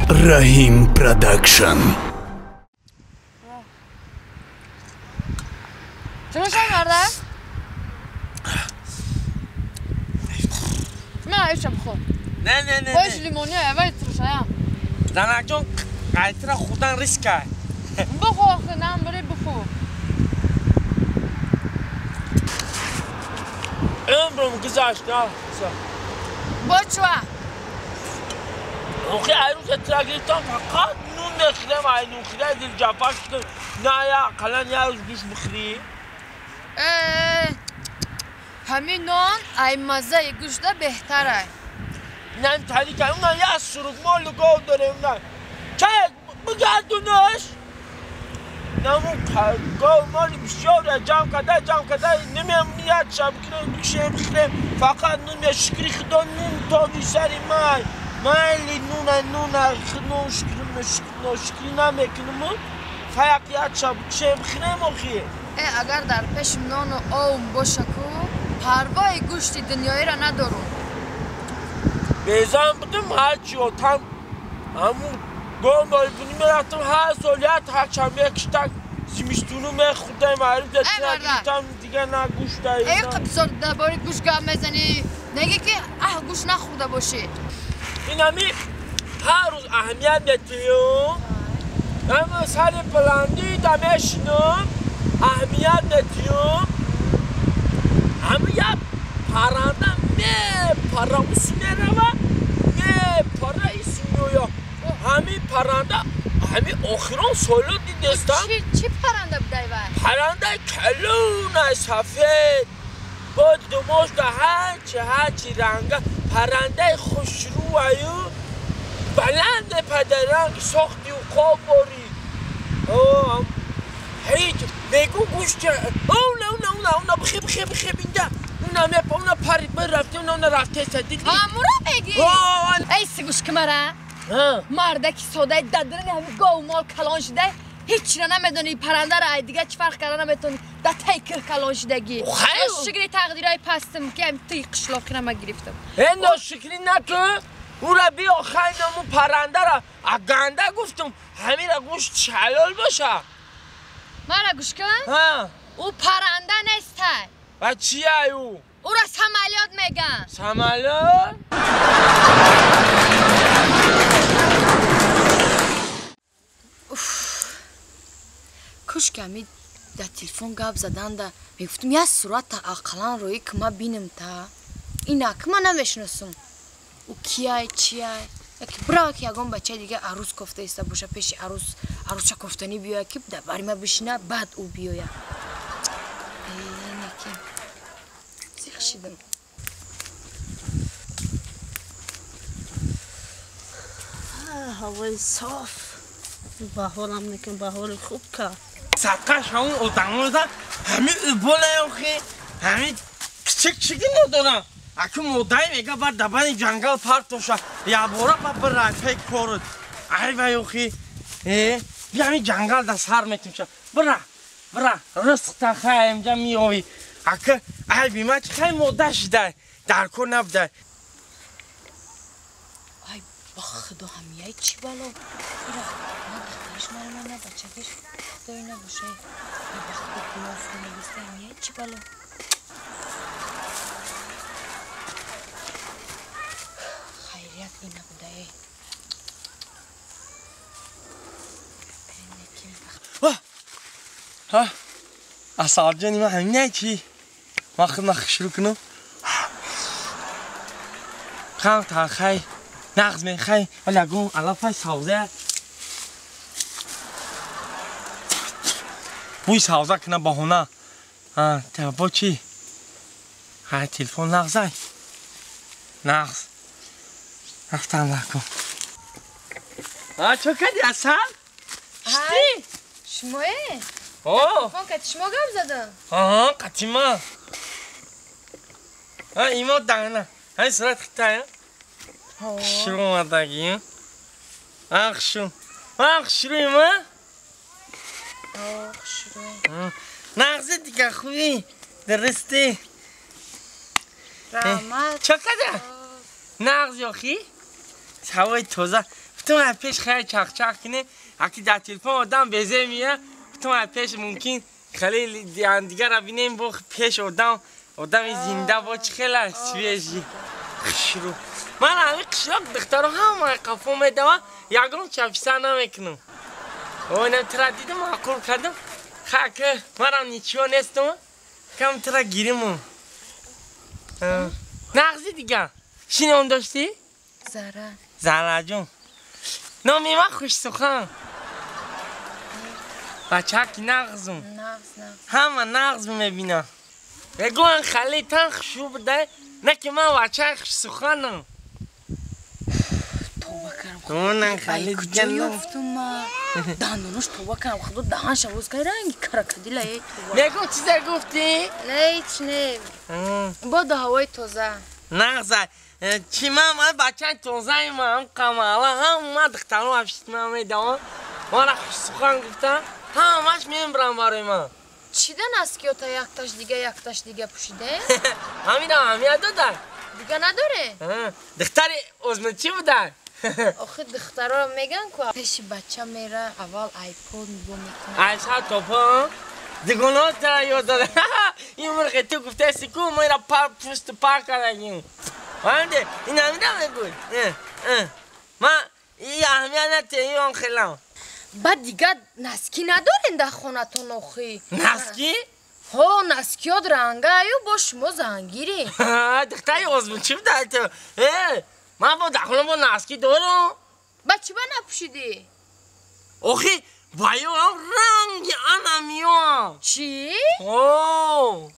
Раҳим Продакшн. Чуношай марда? Ман айша бихӯр. Не, не, не. Бош лимони аввал туршаям. Занакҷон, қайтира хӯрдан риска. Бихӯр охи, нам бири бихӯр. Умрум гузашт, Бо чуа? Охи айрӯз тира гирифтам, фақат нун мехӯрам, ай нунхӯра дилҷафа шудам. На я ақаллан як рӯз гӯшт бихӯрӣ. Ҳамин нон ай маззаи гӯшта беҳтарай. Инам тарика, унам як суругмолу гов дорем, унам. Чай бигардунаш. Наму гов моли бисёре ҷамъ карда, ҷамъ карда, намемонӣ як шаб бикунем, бикушем, бихӯрем. Фақат нун ме, шукри худо нун тоби сари май. Майли нуна, нуна, нун шукр, ношукрӣ намекунем. Фақат як шаб бикушем, бихӯрем охи. Агар дар пеши нону ов боша ку, парвои гӯшти дунёиро надорум. Безан будум ҳарчи отам ҳамун гов моли бунӣ мерафтам, ҳар сол як ҳарчам мекиштак, зимистуну мехӯрдем, айрӯз гирифтам, дига на гӯшт. Эй қибсор дар бораи гӯшт гап мезанӣ, неги ки аҳ гӯшт нахӯрда бошӣ. Инами ҳар рӯз аҳамият метиҳам, ҳама сари баландӣ да мешинам, аҳамият метиҳам. Ҳама як парранда мепара, ус мерава, мепара, ис меоя. Ҳамин парранда ҳамин охирон соло дидестам. Чӣ парранда будай вай? Паррандаи калонай сафед, бо думош да ҳарчи ҳарчи ранга, паррандаи хушрӯаю баланд падаранг сохти уқоб борӣ. Ҳеҷ мегӯ гӯшт. Уна, уна, уна, уна, бихе, бихе, бихе, бинда. Уна мепа, уна парид, бирафте, уна, уна рафтеса, дидӣ? Ҳамуро мегӣ? Эй сигӯшки мара? Мардаки содаи дадрани ҳами гов мол калон шудай, ҳечро намедонӣ, паррандаро ай дига чӣ фарқ карда наметонӣ, да тай кир калон шудагӣ. Ношукри тақдирои пастам, ки ҳами туи қишлоқиро ма гирифтам. Э, ношукрӣ накун, ура биё хайнаму паррандаро аганда гуфтам, ҳамира гӯшт ҳалол боша. Мара гӯш кун? Ӯ парранда нестай. Ва чияй ӯ? Ӯро самолёт мегӯянд. Самолёт? Кӯшки ҳами дар телефон гап заданда мегуфтум, як сурата ақаллан роӣ ки ма бинам та. Инак ма намешиносум. Ӯ кияй, чияй? Яке бирава ки ягон бачаи дига арӯз кофта иста боша, пеши арӯз арӯзча кофтанӣ биёя ки дар бари ма бишина, баъд ӯ биёя. Неки зиқ шидам. Ҳавои соф, баҳорам некин, баҳори хуб кард. Садқаш ҳамун одамода ҳамин уболаёхи ҳамин кичик чиги надорам. Аку модай мега бар дабани ҷангал партоша, якбора ба бирай пей корут. Ай ваёхи, э, би ҳамин ҷангал да сар метимша. Бира, бира, ризқта хай инҷа меёвӣ. Ака ай бима чи хай мода шидай, дар кор набудай. Ай ба худо ҳамияй чӣ бало? Ира на духтариш маро, на бачакиш, худои набошай. Ай ба худо гуноҳ нагиста, ҳамияй чӣ бало? Хайрият ин набудае. Асалҷони ман ҳаминай чи? Ман худма шурӯъ кунам. Хам талхай, нағз мехай, вале ягон алафай савза. Бӯи савза кунам баҳона. Бо чӣ? Ҳай телефон нағзай. Нағз. Рафтам накун. Чо кардӣ Асал? Шитӣ? Шумое? Телефон кати шумо гап задам? Аҳа, қати ман. Има дана. Ҳай сурат хитая. Хушрӯ омадагӣ. Хушрӯ. Хушрӯ има? Хушрӯ. Нағзи дига хубӣ. Дурустӣ. Раҳмат. Чо када? Нағз ёхӣ? Ҳавои тоза. Гуфтам пеш хеле чақ-чақ кунем, аки дар телефон одам безе мия, гуфтам пеш мумкин хеле дигара бинем, бо пеш одам, одами зинда бо чӣ хела свежий. Хушрӯ. Ман ҳамин қишлоқ духтаро ҳама қафо медавам, ягон чаписа намекунам. Ойнам тра дидам, маъқул кардам. Хак, манам ничего нестам. Кам тра гириму. Нағзи дига. Чӣ ном доштӣ? Зара. Зараҷон. Номи ман Хушсухан. Бачаки нағзум. Нағз, нағз. Ҳама нағз мебинам. Мегӯянд хали тан хушрӯ буда, на ки ман бачаи хушсуханам. Тоба кардам. Онан хали куҷо ёфтум ман? Дандонош тоба кардам, худо даҳанша боз кард, ранги крокодила. Эй, тоба. Мегӯ чизе гуфтӣ? Не, ҳеч не. Бо да ҳавои тоза. Нағза. Чӣ ман бачаи тозаи ман қамала, ҳама духтаро афшит ман медавам. Мана хушсухан гуфтам, ҳамаш мембарам барои ман. Чӣ да наскиёта якташ дига, якташ дига пӯшиде? Ҳаминам ҳамия дода. Дига надоре? Духтари озмун чӣ буда? Охи духтаро меган ку пеши бача мера аввал айпод нигоҳ мекунад. Айша топа дигоно тара ёд дода. Ин мурғи ту гуфтаси ку мера пар пушт пар кардагим. Фаҳмиде? Ин ҳамина мегӯй. Ман и аҳамият натиҳ, ин он хелам. Баъд дига наски надорен дар хонатон охи? Наски? Ҳо, наскиёт ранга аю бо шумо зангирӣ. Духтари озмун чӣ буда ту? Ман бо дар хона бо наски дорам. Ба чӣ ба напӯшидӣ? Охи баёам ранги ана миёам. Чӣ? О!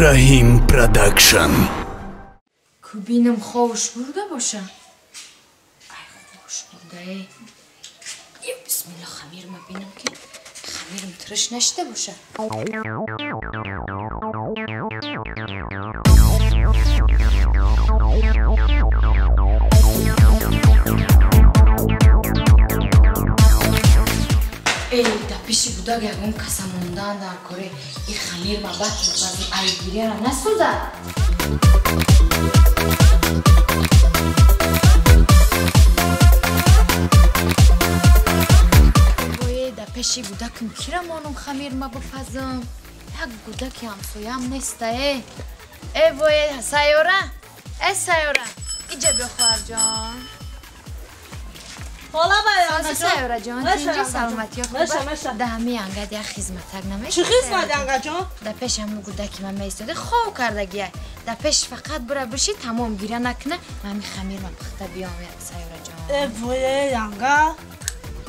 Раҳим Продакшн. Кубинам ховуш бурда боша. Ай, ховуш бурда, эй. Ё, бисмилла, хамирма бинам ки хамирам тириш нашида боша. Эй, дар пеши гудак ягон каса мондан дар коре. И хамирма баъд баъзи айгирияра насӯзад. Пеши гудакам кира монум хамирма бипазам? Як гудаки ҳамсоям неста, э. Э, вое, сайёра? Э, сайёра, иҷа биё, хоҳарҷон. Хола Сози сайёраҷон, тинҷи саломатиё хуб? Да ҳами ангад як хизматак намешавад? Чӣ хизмат, ангаҷон? Да пеш ҳаму гудаки ман меистода, хов кардагия. Да пеш фақат бура биши, тамом гира накуна, ман ҳами хамирма пухта биём, сайёраҷон. Э, вое, анга.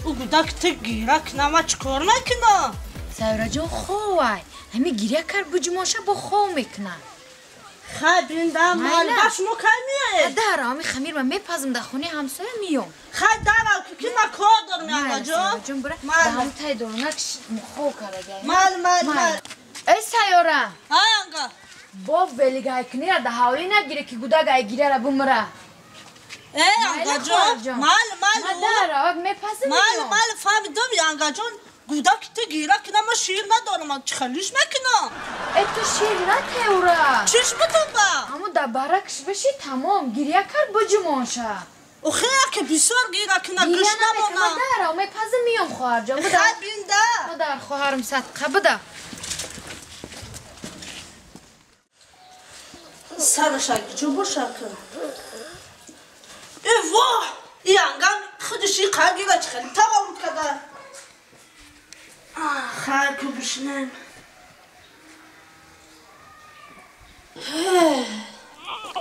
Ӯ гудак ту гира кунам, ман чӣ кор мекунам? Сайёраҷон ховай. Ҳами гиря кард буҷумоша бо хов мекунад. Хай бинда, майли, шумо кай меоед? Дар ҳами хамир ман мепазам дар хонаи ҳамсоя миём. Хай дарав ки ман кор дорам, ангаҷон. Сайёраҷон бура, дар ҳам тай дорунак хов кардагай. Майли, майли, майли. Эй, сайёра. Ҳа, анга. Бо велигайкунира дар ҳавлӣ нагире ки гудак ай гиряра бумра. Эй, ангаҷон, майли, майли. Ман дарав мепазам. Майли, майли, фаҳмидам, ангаҷон. Гудак ту гира кунам, ман шир надорам, ман чӣ хелиш мекунам? Э, ту шир натеура. Чиш бутам ба? Ҳаму дар баракш биши, тамом, гиря кард буҷумонша. Охе, яке бисёр гира куна, гӯш намонам. Ман дарав мепазам миём, хоҳарҷон. Буда. Хай бинда. Модар, хоҳарам садқа буда. Сараша куҷо боша ки? Э, воҳ! И ангам худаш и қар гира чӣ хеле таваллуд карда. Хай ку бишинем.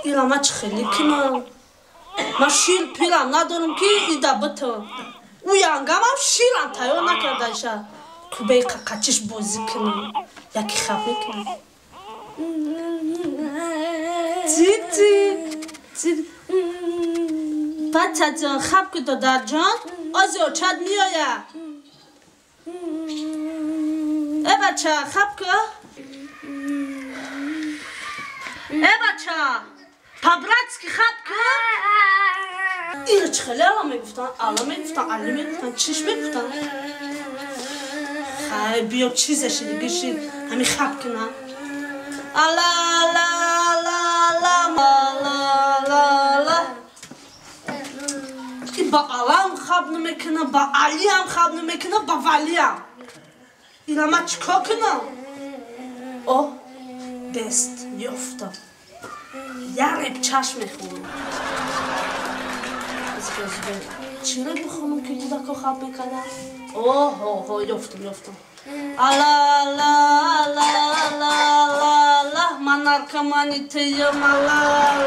Ира ман чӣ хеле кунам? Ман шир пирам надорам ки ида бутам. Ӯ янгамам ширам тайёр накардаиша. Кубеи қақачиш бозӣ кунам. Яки хаб мекунам. Тик-тик, тик. Бачаҷон, хаб ку додарҷон, ози очад меояд. Э, бача, хаб ку. Э, бача, по-братски хаб ку. Ира чӣ хеле ала мегуфтан, ала мегуфтан, али мегуфтан, чиш мегуфтан. Хай, биё чизаши дигаши, ҳами хаб кунам. Ала, ала, ала, ала, Ба Алам хаб намекунам, ба Алиам хаб намекунам, ба Валиам. Ила ма чӣ кор кунам? О, бест ёфтам. Я репчаш мехонам. Чӣ реп бихонам, ки кӯдако хаб мекардам? Оҳо, ёфтам, ёфтам. Ала ла ла ла ла ла, ман наркомани тиям, ала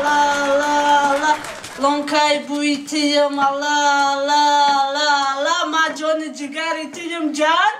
ла ла ла, лонкаи бӯи тиям, ала ла ла ла, ман ҷони ҷигари тиям, ҷан.